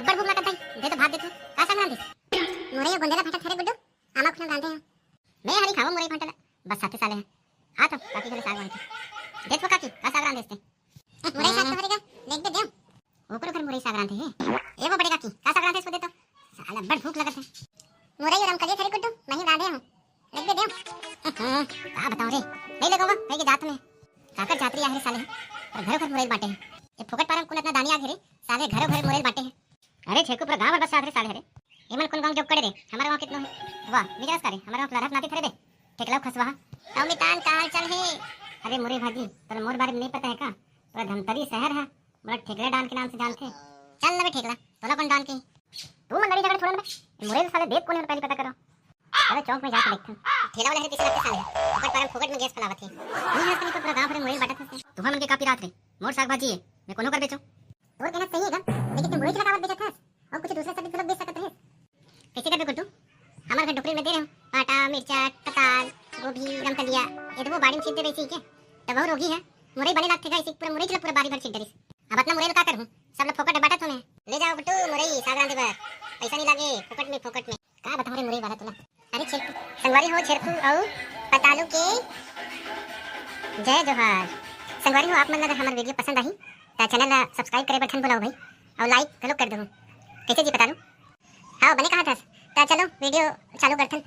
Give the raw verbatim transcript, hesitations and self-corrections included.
अब्बड़ भूख लागत भाई, दे तो भात दे तू। का साग रांधे? मुरई अउ गोंदेला भांटा थरे गुड्डू, आमा खुना रांधे हैं। मैं हरी खावा मुरई भांटा ला, बस साथे साले हैं। आ तो काकी घरे साग बांटे। दे तो काकी, का साग रांधे हस ते? मुरई साग तो हरे गा, देख दे देव। ओकरो घर मुरई साग रांधे हे। ए वो बड़े काकी, का साग रांधे हस वो दे तो? साला अब्बड़ भूख लगत हे। मुरई अउ रमकलिया थरे गुड्डू, मैं ही रांधे हूँ। देख दे देव। हम्म, का बताऊं रे, नहीं लगो वो, कहीं के जात में। काकर जात रही आहे रे साले, पर घरो घर मुरई बांटे हे। ए फोकट पारा में कुन अतना दानी आ गे रे, साले घरो घर मुरई बांटे हे। अरे छेरकू, पूरा गांव बरबाद साथ रे साले हरे। एमन कोन गांव के job करे रे? हमर गांव कितनो हे? वाह, मिजाज का रे, हमर गांव के लड़हत नाती थरे बे। ठेकला खसवा। अउ मितान का हाल चाल हे? अरे मुरई भाजी, तोला मोर बारे में नहीं पता हे का? पूरा धमतरी शहर हे, मोला ठेकला डान के नाम से जानथे। चल ना बे ठेकला, तोला कोन डान के? तू मन लड़ी झगड़ा छोड़ ना बे। मुरई साले देत कोन हे पहले पता करो। अरे चौक में जाके देखथन। ठेला वाला हरे पीछे लगथे साले। फोकट पारा में फोकट में गैस फैलावत हे। नहीं हंस नहीं तो पूरा गांव भरे मुरई बांटत हंस। तुहर मन के का पिरात रे? मोर साग भाजी हे, मैं कोनो कर बेचूं। तोर कहना सही हे गा, लेकिन तू मुरई लगावत बेचत हस, अउ कुछ दूसरा सब्जी घलो बेच सकत रहे। कैसे करबे गुड्डू? हमर घर डोकरी में दे रहे हो, भांटा, मिर्चा, पताल, गोभी, रमकलिया, ये तो वो बाड़ी में छीट दे वैसे ही के। तब वो रोगी है, मुरई बने लागथे गा, इसी पूरा मुरई के पूरा बारी भर छीट डरिस। अब अतना मुरई ल का करहूं? सब ल फोकट बांटत हूं मैं। ले जाओ गुड्डू मुरई साग रांधे बर, पैसा नहीं लागे, फोकट में, फोकट में। का बताऊं रे मुरई वाला तोला। अरे छेरकू, संगवारी हो छेरकू अउ पतालू के जय जोहार। संगवारी हो, आप मन ला अगर हमर video पसंद आही त channel ला subscribe करे बर झन भुलाओ भाई, अउ like घलो कर देहू। कैसे जी पतालू? हाँ बने कहा था। त चलो video चालू करथन।